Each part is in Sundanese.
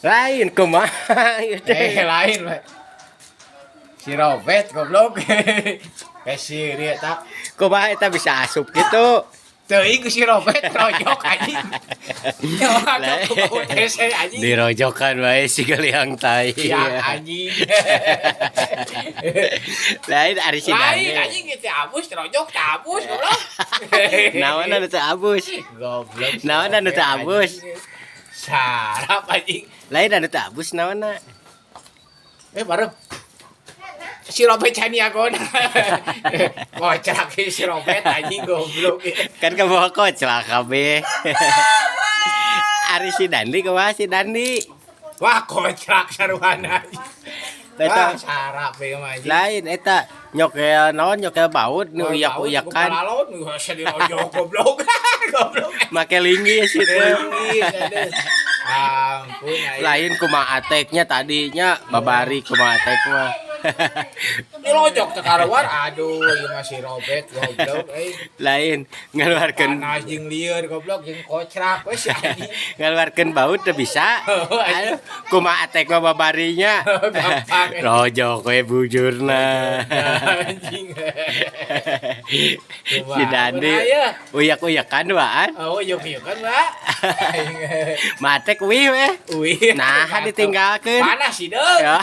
Lain kumaha ieu teh? Eh, lain we. Si Robet goblok. Eh, si eta. Kumaha eta bisa asup gitu? Teuing ku si Robet rojok, anjing. Ya, ku bau hese, anjing. Dirojokan wae si geliang tai. Ya, anjing. Lain ari si Lain Dani. Anjing gitu abus rojok abus, goblok. Naon anu teu abus? Goblok. Si Naon anu teu Robet, abus? Anjing. Sarap, anjing. Lain anu teu abus naonna? Eh, bareng. Si Robet Caniago. Kocak si Robet, anjing, goblok. Kan kebawa koclak kabeh. Ari si Dandi kumaha si Dandi? Wah, kocak saruana. Eta Wah, sarap we mah, anjing. Lain eta nyokel naon, nyokel baut nu uyak-uyakan. Balon nu dirojok, goblok. Goblok. Make linggis itu. Linggis, aduh. Ampun aing. Lain kumaha ateknya tadinya babari kumaha atek mah. Dirojok teh kaluar, aduh, ieu mah si Robet goblok euy. Lain ngeluarkeun Panas jeung lieur, goblok, jeung kocrak we si anjing. Ngeluarkeun baut teu bisa. Oh, anjing. Aduh, kumaha atek mah babarinya. Gampang. Rojok we bujurna. Anjing. Si Dandi Aya. uyak-uyakan waan. Oh, yuk yuk kan, Pak. Aing. Matek wih we. Wih. Nah, ditinggalkeun. Panas sih, dong. Ya.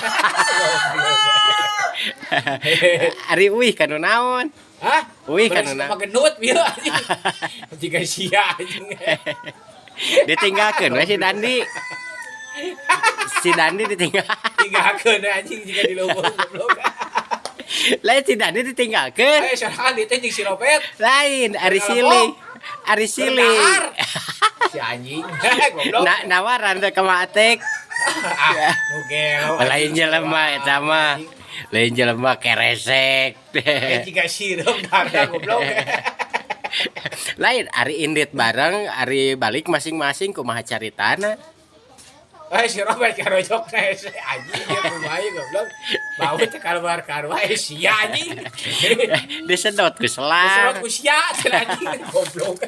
Ari uih kanu naon? Hah? Uih Beres kanu naon? sama gendut bieu, anjing. Jika sia, anjing. Ditinggalkeun we si Dandi. Si Dandi ditinggal. Tinggalkeun anjing jika di lubang, goblok. Lain si Dandi ditinggalkeun. Eh, sorangan dieu teh jeung si Robet. Lain ari siling. Ari siling. Berdahar. Si anjing. Goblok. Na nawaran teh ka Atek. Ah, nu gelo. Lain jelema eta mah. Lain jelema keresek. Eh, jika sirup dahar, goblok. Lain ari indit bareng, ari balik masing-masing kumaha caritana? Eh, si Robet karojok hese anjing dia kumaha ieu, goblok. Bau teh kaluar-kaluar eh sia, anjing. Disedot ku Disedot selang. Ku sia cenah, anjing, goblok.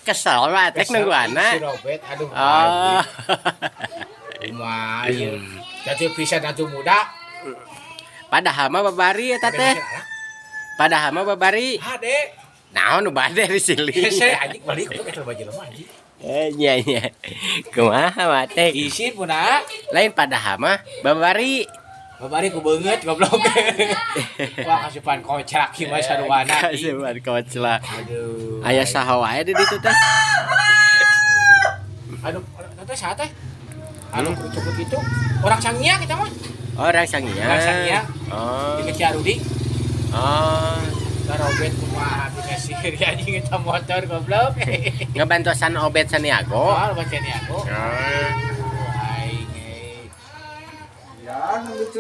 Kesel mah Atek nungguana. Si Robet, aduh. Oh. Kumaha ieu? Jatuh pisan atuh muda. Padahal mah babari eta teh. Padahal mah babari. Hade. Naon nu bade di sini? Hese anjing balik tuh eta baju lemah, anjing. Eh, nya nya. Kumaha mah Atek? Isin puna. Lain padahal mah babari. Babari ku beungeut, goblok. Wah, kasupan kocrak ieu mah saruana. Kasupan koclak. Aduh. Aya saha wae di ditu teh? Aduh, teh saha teh? Anu kerucuk itu orang Sangia kita mah. Orang Sangia. Orang Sangia. Oh. Di Ciarudi. Oh. Robet kumaha bisa sihir anjing eta motor, goblok. Ngebantosan Obet Saniago. Oh, baca ni aku. Oh. Aing eh. Ya, lucu.